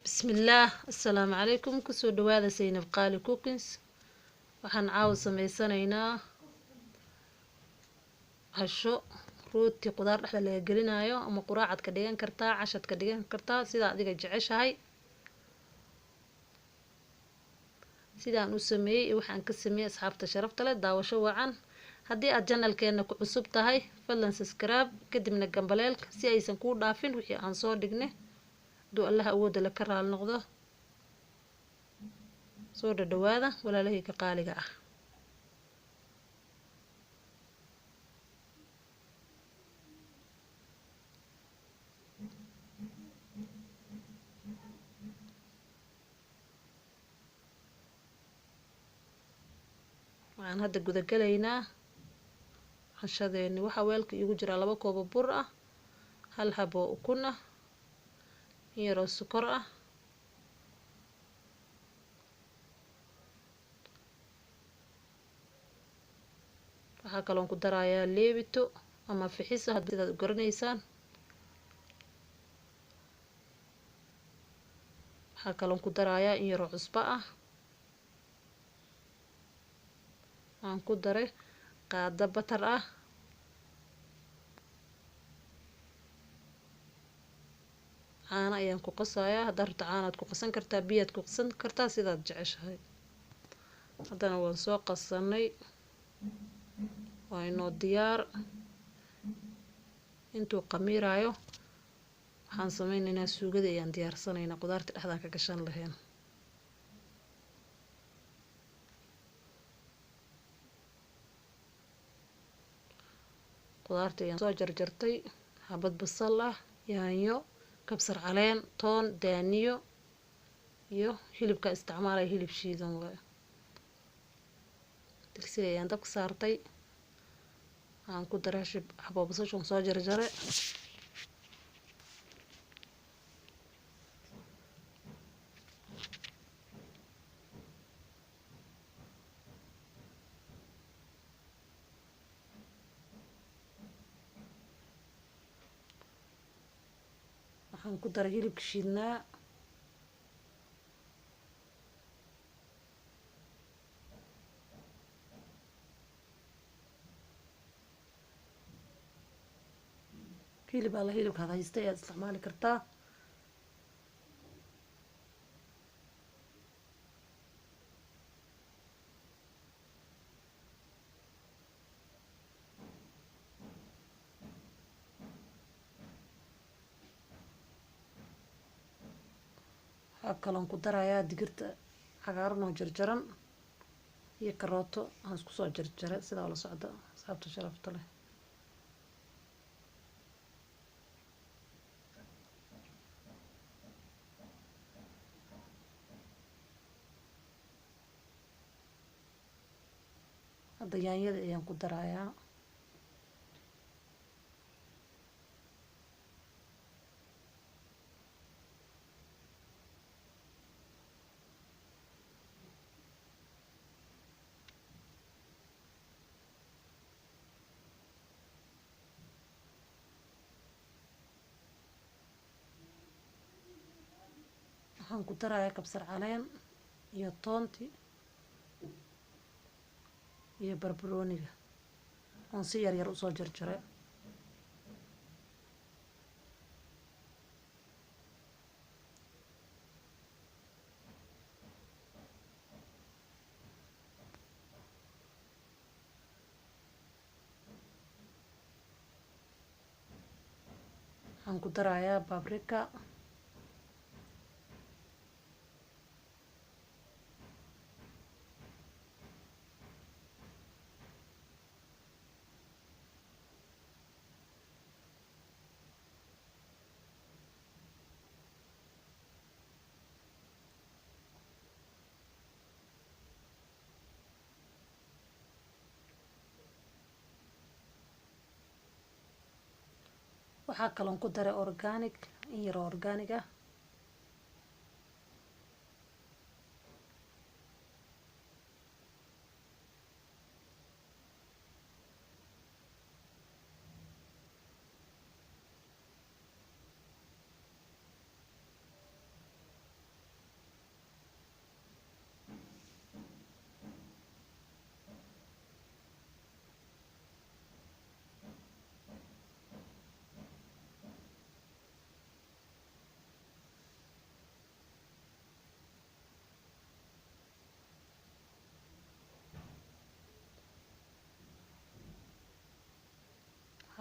Bismillaah, assalaamu calaykum. Kusoo dhawaada Saynab Qaali Cookings. Waxaan caawa sameysanaynaa casho rooti qudaar dhexda laga gelinayo, ama quraacad ka dhigan kartaa, cashad ka dhigan kartaa, sidaa adiga jeceshahay. Sidaan u sameeyey iyo waxaan ka sameeyey, asxaabta sharafta leh, daawasho wacan. Haddii aad channelkeena ku cusub tahay, fadlan subscribe, kadibna gambaleelka si aysan kuu dhaafin wixii aan soo dhignay. Hadduu Allaha awoodda la ka raali noqdo. Soo dhadhawaada walaalahayga qaaliga ah. Waxaan hadda gudagalaynaa cashadeeni. Waxaa weelka iigu jiraa 2 koobo bur ah, 1 xabo ukun ah, in yaroo sokor ah, waxaa kaloon ku darayaa leebito ama fixiso hadda sidaad u garanaysaan. Waxaa kaloon ku darayaa in yaroo cusbo ah. Waxaan ku daray qaado batar ah. Caano ayaan ku qasayaa. Haddaad rabto caanaad ku qasan kartaa, biyaad ku qasan kartaa, sidaad jeceshahay. Haddana waan soo qasanay, waa inoo diyaar. Intuu qamiiraayo waxaan sameynaynaa suugada ayaan diyaarsanaynaa, qudaarta dhexdaan ka gashan lahayn. Qudaarta ayaan soo jarjartay: xabad basal ah, yaanyo, kabsar caleen, toon, daaniyo iyo hilibka isticmaalaya, hilib shiidan waaye. Digsiga ayaan dabka saartay. Waxaan ku daray xabo basashan soo jarjaray. Waxaan ku daray hilibka shiidnaa. Hilib alla hilibka had haystay ayaad isticmaali kartaa. Waxaa kaloon ku darayaa digirta cagaaran oo jarjaran iyo karooto aan isku soo jarjaray. Sidaa ula socda, asxaabta sharafta leh. Hadda yaanyada ayaan ku darayaa. Waxaan ku darayaa kabsar caleen iyo toonti iyo barbarooniga oon si yar yar usoo jarjaray. Waxaan ku darayaa babrika. Waxaa kaloon ku daray organic, in yaroo organic ah.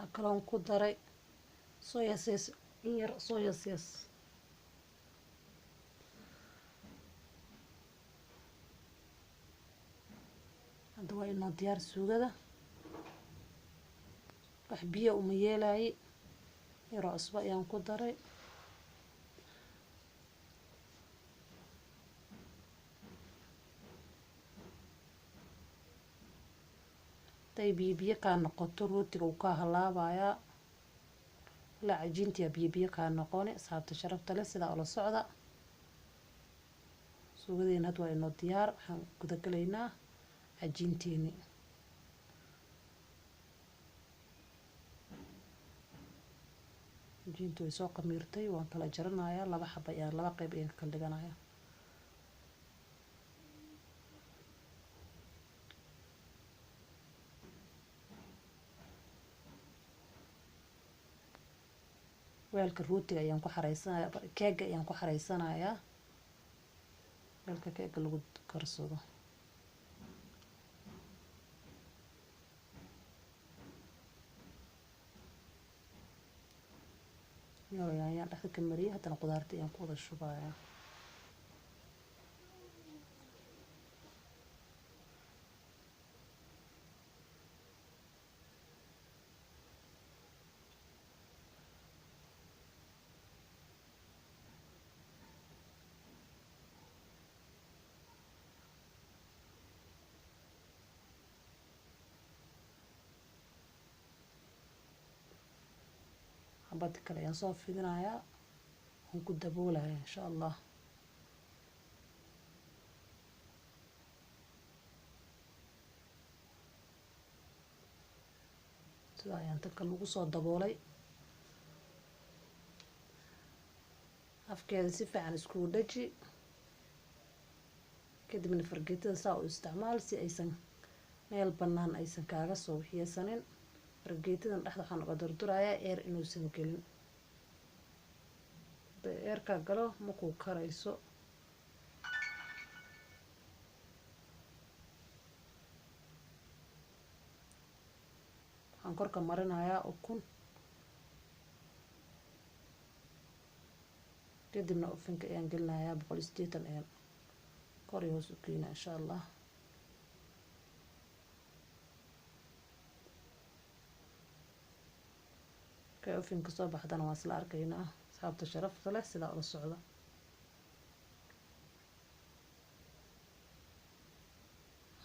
Waxaa kaloon ku daray soya sauce, in yar soya sauce. Hadda waa inoo diyaar suugada. Wax biyo uma yeelaayay, yaroo cusbo ayaan ku daray. Haday biyo biyo kaa noqoto rootiga wuu kaa halaabayaa, ilaa cajiintiyaa biyo biyo kaa noqoni. Asxaabta sharafta leh, sidaa ula socda. Suugadeena hadda waa inoo diyaar. Waxaan gudagalaynaa cajiinteeni. Cajiintu way soo qamiirtay, waan kala jaranayaa. Laba xaba ayaan, laba qeyb ayaan ka kala dhiganayaa. Weelka rootiga ayaan ku xareysanayaa, keega ayaan ku xareysanayaa, weelka keega lagu karsado. Yar ayaan dhexda ka mariyay, haddana qudaarta ayaan ku wada shubayaa. Xabada kale ayaan soo fidinayaa, waan ku daboolayaa insha Allah. Sidaa ayaan tan kale ugu soo daboolay. Afkeeda si fiican iskugu dhaji, kadibna fargeetada saa u isticmaal si aysan meel bannaan aysan kaaga soo waxyeesanin. Fargeetadan dhexda waxaan uga durdurayaa eer inuusan gelin. Hadday eerkaa galo makuu karayso. Waxaan korka marinayaa ukun, kadibna ovenka ayaan gelinayaa 180 ayaan kor iyo hoos u keenaa insha Allah. Markay ovenka soo baxdana waan isla arkaynaa. Asxaabta sharafta leh, sidaa ula socda.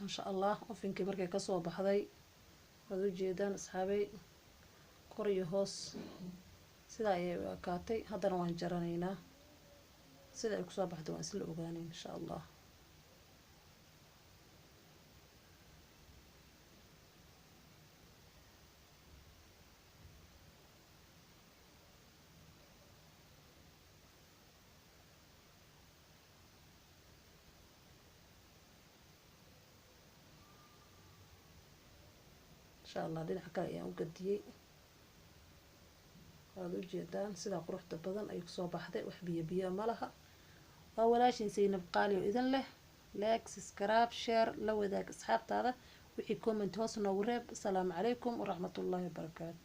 Maasha Allah, ovenkii markay kasoo baxday waad ujeedaan asxaabey, kor iyo hoos sidaa ayay u ekaatay. Haddana waan jaranaynaa, sida ay kusoo baxday waan isla ogaanay insha Allah. Insha Allah dhinaca kale ayaan u gadiyey, waad ujeedaan sidaa quruxda badan ay kusoo baxday, wax biyo biyo ma laha. Waa walaashin Saynab Qaali oo idin leh like, subscribe, share, la wadaag asxaabtaada. Wixii comment hoos noogu reeb. Asalaamu calaykum waraxmatullaahi wabarakaatu.